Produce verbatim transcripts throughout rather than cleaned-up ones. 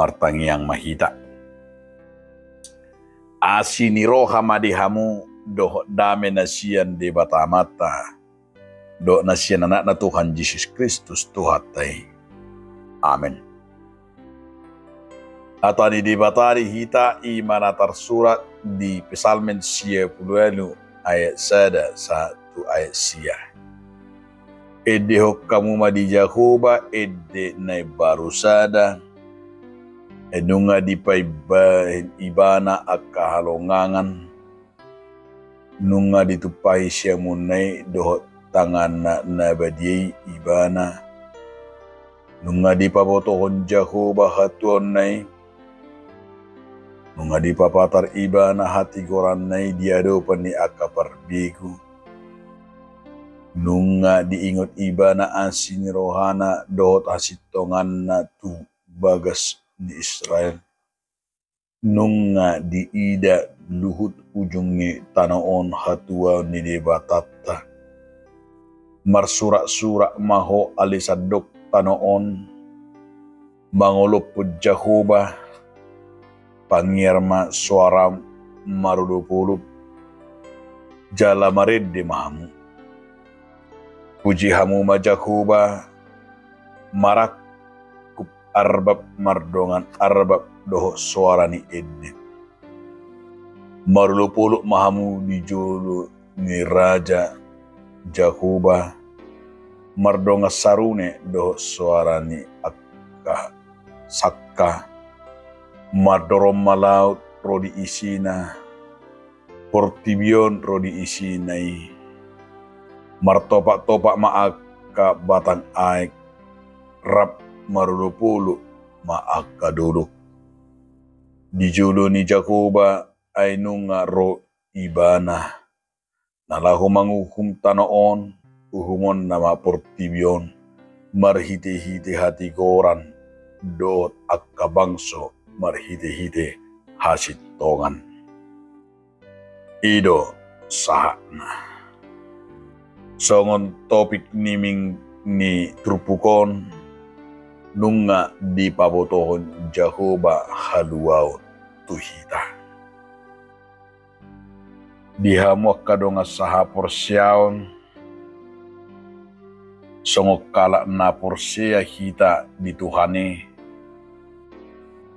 Martangiang ma hita. Asi ni roha ma di hamu dohot dame na sian Debata Amanta dohot na sian Anakna Tuhan Jesus Kristus Tuhanta i. Amen. Hata ni Debata di hita i ma na tarsurat di Psalmen sia pulu ualu ayat sada sahat tu ayat sia. Endehon hamu ma di Jahowa ende na imbaru sada, nunga dipaimbahen Ibana angka halongangan, nunga ditumpahi siamunna i dohot tanganna na badia i Ibana. Nunga dipabotohon Jahowa hatuaonna i, nunga dipapatar Ibana hatigoranna i di adopan ni angka parbegu. Nunga diingot Ibana asi ni rohana dohot hasintonganna tu bagas ni Israel. Nunga diida luhut ujung ni tano on hatuaon ni Debatanta. Marsuraksurak ma ho ale sandok tano on, mangolophon Jahowa, pangiar ma soara marolopolop, jala marende ma hamu. Puji hamu ma Jahowa, marangkup arbab mardongan arbab dohot soara ni ende. Marolopolop ma hamu di jolo ni Raja Jahowa, mardongan sarune dohot soara ni angka sangka. Mardorong ma laut ro di isina, portibi on ro di isina i. Martopattopat ma angka batang aek, rap marolopolop ma angka dolok. Di jolo ni Jahowa ai nunga ro Ibana, na laho manguhum tano on, uhumonna ma portibi on, marhitehite hatigoran dohot angka bangso marhitehite hasintongan. I do sahatna. Songon topik ni minggu ni turpuk on, nunga dipabotohon Jahowa haluaon tu hita. Di hamu angka dongan sahaporseaon, songon halak na porsea hita di Tuhan i,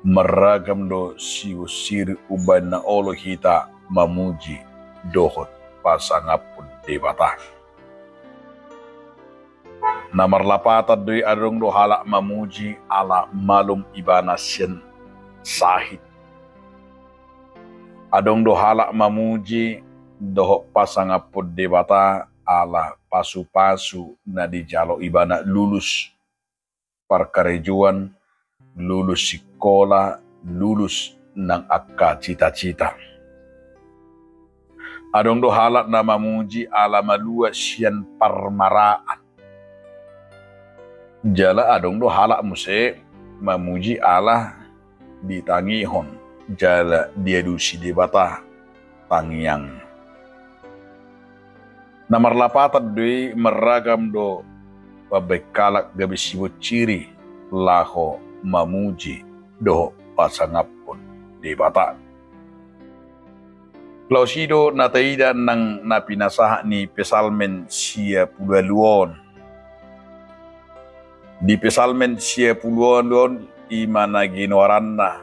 marragam do sibonsiri umbahen na olo hita mamuji dohot pasangaphon Debata. Na marlapatan do i, adong do halak mamuji ala malum ibana sian sahit. Adong do halak mamuji dohot pasangaphon Debata ala pasupasu na dijalo ibana, lulus parkarejoan, lulus sikola, lulus nang angka citacita. Adong do halak na mamuji ala malua sian parmaraan. Jala adong do halak muse mamuji ala ditangihon jala dialusi Debata tangiang. Na marlapatan do i, marragam do pambahen halak gabe sibonsiri laho mamuji dohot pasangaphon Debata. Laos i do na taida nang na pinasahat ni Psalmen sia pulu ualu on. Di Psalmen sia pulu ualu on, i ma na ginoaranna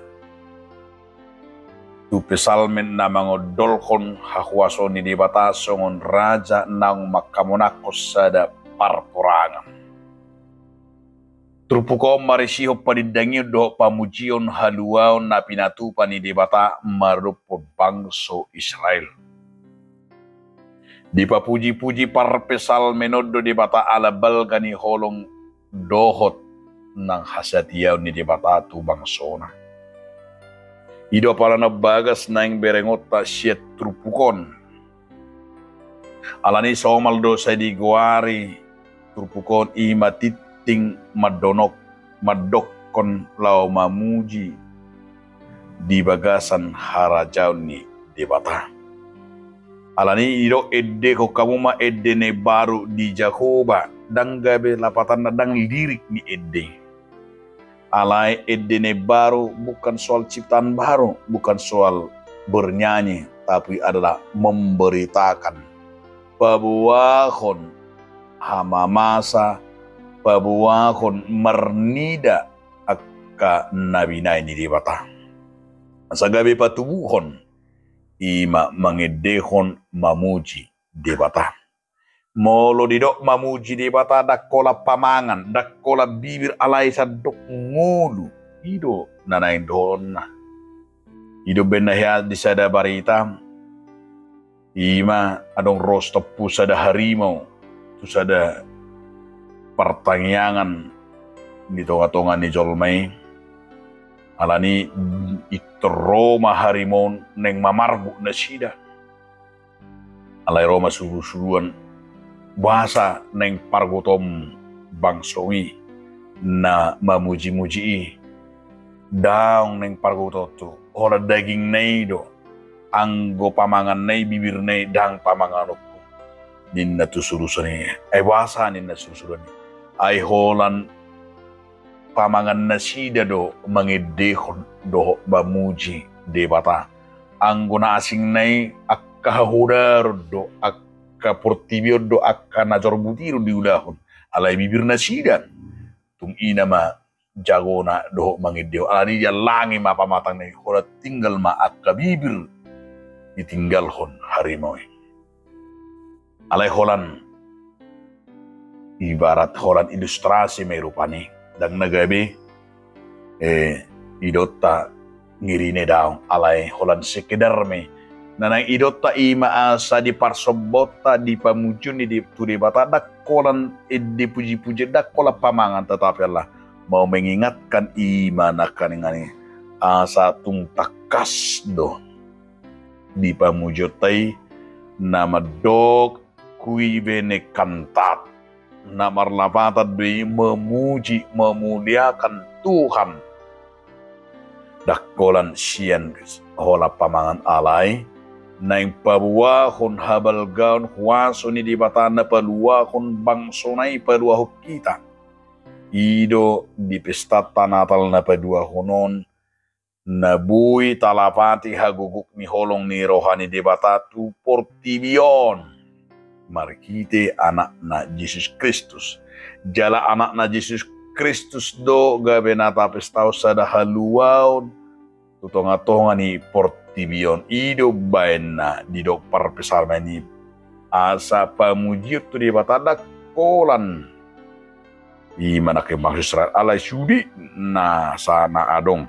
tu Psalmen na mangondolhon hahuasoon ni Debata songon raja naung manghamonanghon sada parporangan. Turpuk on marisihon padindangion dohot pamujion haluaon na pinatupa ni Debata maradophon bangso Israel. Dipapujipuji parpsalmen on do Debata ala balga ni holong dohot nang hasatiaon ni Debata tu bangsona. I do apala na bagas naeng berengonta sian turpuk on. Alani i somal do sai digoari turpuk on i ma tingting mandonok, mandokkon laho mamuji di bagasan harajaon ni Debata. Alani i didok, endehon hamu ma ende na imbaru di Jahowa, ndang gabe lapatanna, ndang lirik ni ende. Alai ende na imbaru bukan soal ciptaan baru, bukan soal bernyanyi, tapi adalah memberitakan, paboahon hamamasa, paboahon marnida angka na binahen ni Debata. Asa gabe patubuhon, i ma mangendehon mamuji Debata. Molo didok mamuji Debata, ndang holan pamangan, ndang holan bibir, alai sandok ngolu. I do na naeng dohononna. I do umbahen na hea di sada barita, i ma adong ro sitompu sada harimau tu sada partangiangan di tonga-tonga ni jolma i. Alani i, ro ma harimau on naeng mamarguk nasida. Alai ro ma surusuruan, boasa naeng pargutong bangso i na mamuji-muji i? Ndang naeng pargutong tu, holan dagingna i do, anggo pamanganna i bibirna i, ndang pamanganonku, ninna tu surusuruan i. Ai boasa ninna surusuruan i? Ai holan pamangan nasida do mangendehon dohot mamuji Debata. Anggo na asingna i, angka hahodaron do, angka portibi on do, angka na jorbut i do diulahon. Alai bibir nasida, tung i nama jagona dohot mangendehon. Alani diallangi ma pamatangna i, holan tinggal ma angka bibir ditinggalhon harimau i. Alai holan, ibarat holan ilustrasi ma i rupani, ndang na gabe, eh, idonta ngirine daong, alai holan sekedar ma i. Na naeng idonta i ma asa di parsombaonta, di pamujion ni di, tu Debata, ndang holan ende puji-pujian, ndang holan pamangan, tetapi adalah mau mengingatkan, i ma nangkaningan i, asa tung tangkas do di pamujionta i na mandok, qui bene cantat, na marlapatan do i memuji, memuliakan Tuhan. Ndang holan sian holan pamangan, alai naeng paboahon habalgaon, huaso ni Debata na paluahon bangsona i, paluahon hita. I do di pestanta Natal na paduahon on, na boi talapati hagogok ni holong ni roha ni Debata tu portibi on marhite Anakna Jesus Kristus. Jala Anakna Jesus Kristus do gabe na tapestahon sada haluaon tu tonga-tonga ni portibi on. I do baen na didok parpsalmen i, asa pamujion tu Debata ndang holan, i ma nangkin bangso Israel, alai sude nasa na adong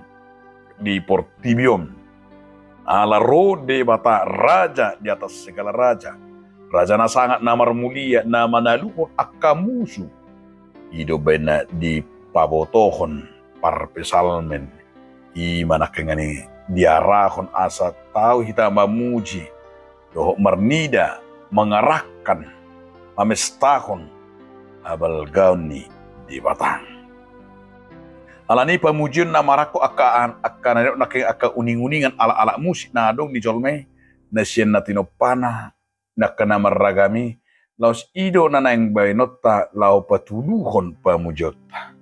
di portibi on. Ala ro Debata, Raja di atas segala raja, Raja na sangap, na marmulia, na manaluhon angka musu. I do baen na dipabotohon parpsalmen, i ma nangkaningan i diarahon asa tau hita mamuji dohot marnida, mengarahkan, mamestahon habalgaon ni Debata. Alani pamujion na marangkup angka an-, angka na nidok nangkin angka uning-uningan, alat-alat musik na adong di jolma i, na sian na tinompana, na angka na marragam i, laos i do na naeng baenonta laho patuduhon pamujionta.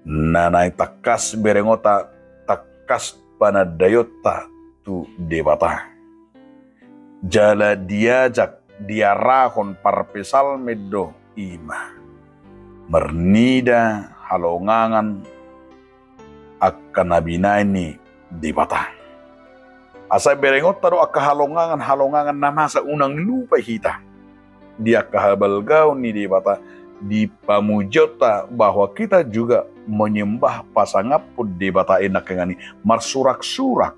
Na naeng tangkas berengonta, tangkas panandaionta tu Debata. Jala diajak, diarahon parpsalmen do i ma marnida halongangan angka na binaen ni Debata. Asa berengonta do angka halongangan, halongangan na masa, unang lupa hita di angka habalgaon ni Debata, di pamujionta, bahwa kita juga menyembah, pasangaphon Debata i nangkaningan i, marsurak-surak.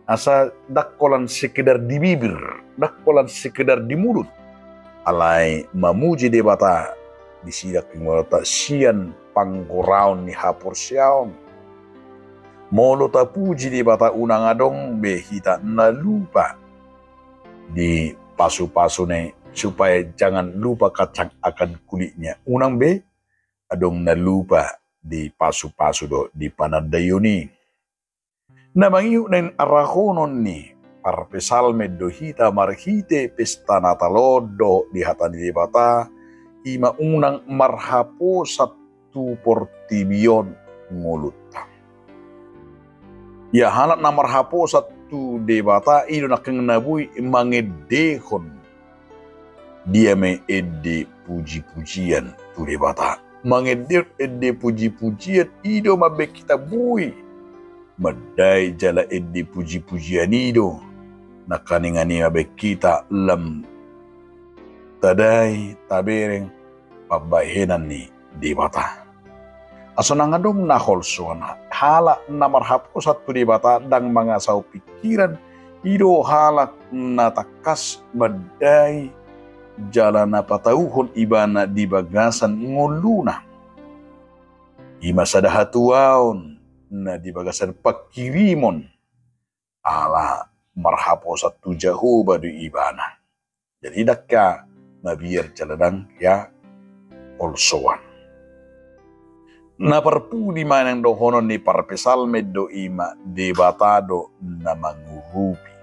Asa ndang holan sekedar di bibir, ndang holan sekedar di mulut, alai mamuji Debata disi nangkin, molo ta sian panggoraon ni haporseaon. Molo tapuji Debata, unang adong be hita na lupa di pasu-pasuna i, supaya jangan lupa kancang akan kulitnya. Unang be adong na lupa di pasu-pasu dohot di panandaion i. Na mangihut naeng arahonon ni parpsalmen do hita marhite pesta Natal on dohot di hata ni Debata, i ma unang marhaposan tu portibi on, ngolunta. Ia halak na marhaposan tu Debata i do nangkin na boi mangendehon dia ma ende puji-pujian tu Debata. Mangendehon ende puji-pujian i do mambaen hita boi mandai jala ende puji-pujian i do nangkaningan i mambaen hita lam tadai tabereng pambahenan ni Debata. Asa unang adong na holsoan, halak na marhaposan tu Debata ndang mangasahon pingkiran, i do halak na tangkas mandai jala na patauhon ibana di bagasan ngoluna. I ma sada hatuaon na di bagasan pangkirimon, ala marhaposan tu Jahowa do ibana. Jadi ndang ia mabiar jala ndang ia holsoan. Na parpudi manang dohonon ni parpsalmen do i ma Debata do na mangurupi.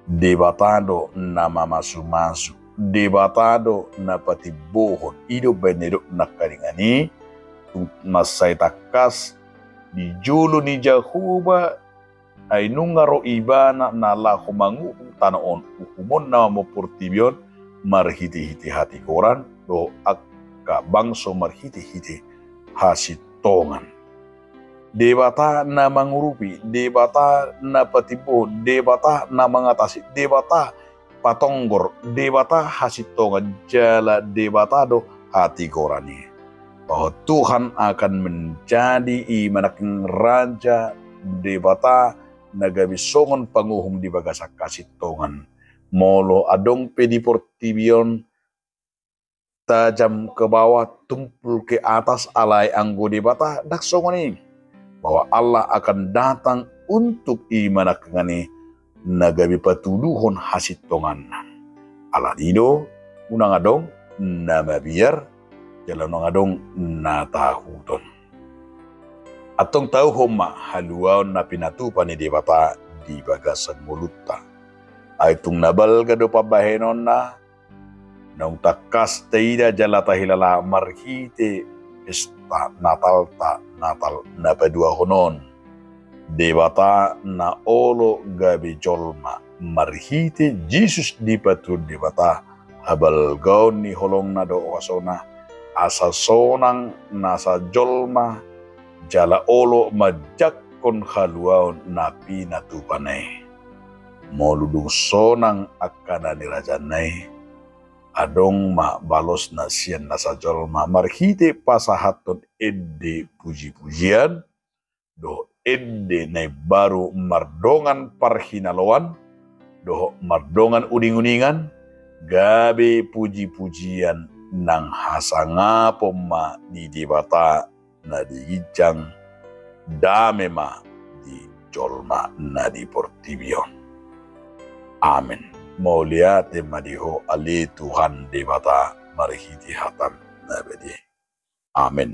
Debata do na mamasu-masu. Debata do na patimbohon. I do baen na didok nangkaningan i, tung mansai tangkas di jolo ni Jahowa, ai nunga ro ibana na laho manguhum tano on, uhumonna ma portibi on marhite-hite hatigoran dohot angka bangso marhite-hite hasintongan. Debata na mangurupi, Debata na patimbohon, Debata na mangatasi, Debata patonggor, Debata hasintongan jala Debata do hatigoran i. Bahwa Tuhan akan menjadi i ma nangkin raja, Debata na gabe songon panguhum di bagasan hasintongan. Molo adong pe di portibi on, tajam ke bawah, tumpul ke atas, alai anggo Debata ndang songon i. Bahwa Allah akan datang untuk i ma nangkaningan i na gabe patuduhon hasintonganna. Alani i do, unang adong na mabiar, jala unang adong na tahuton. Antong tauhon ma haluaon na pinatupa ni Debata di bagasan ngolunta. Ai tung na balga do pambahenonna, naung tangkas taida jala tahilala marhite pesta Natalta, Natal na paduahon on. Debata na olo gabe jolma, marhite Jesus dipatuduhon Debata habalgaon ni holongna dohot huasona, asa sonang nasa jolma, jala olo manjangkon haluaon na pinatupana i. Molo dung sonang angka na nirajanna i, adong ma balosna sian nasa jolma marhite pasahathon ende puji-pujian, dohot ende na imbaru mardongan parhinaloan, dohot mardongan uning-uningan, gabe puji-pujian nang hasangapon ma di Debata na di ginjang, dame ma di jolma na di portibi on. Amen. Mauliate ma di Ho ale Tuhan Debata marhite hataM na badia. Amen.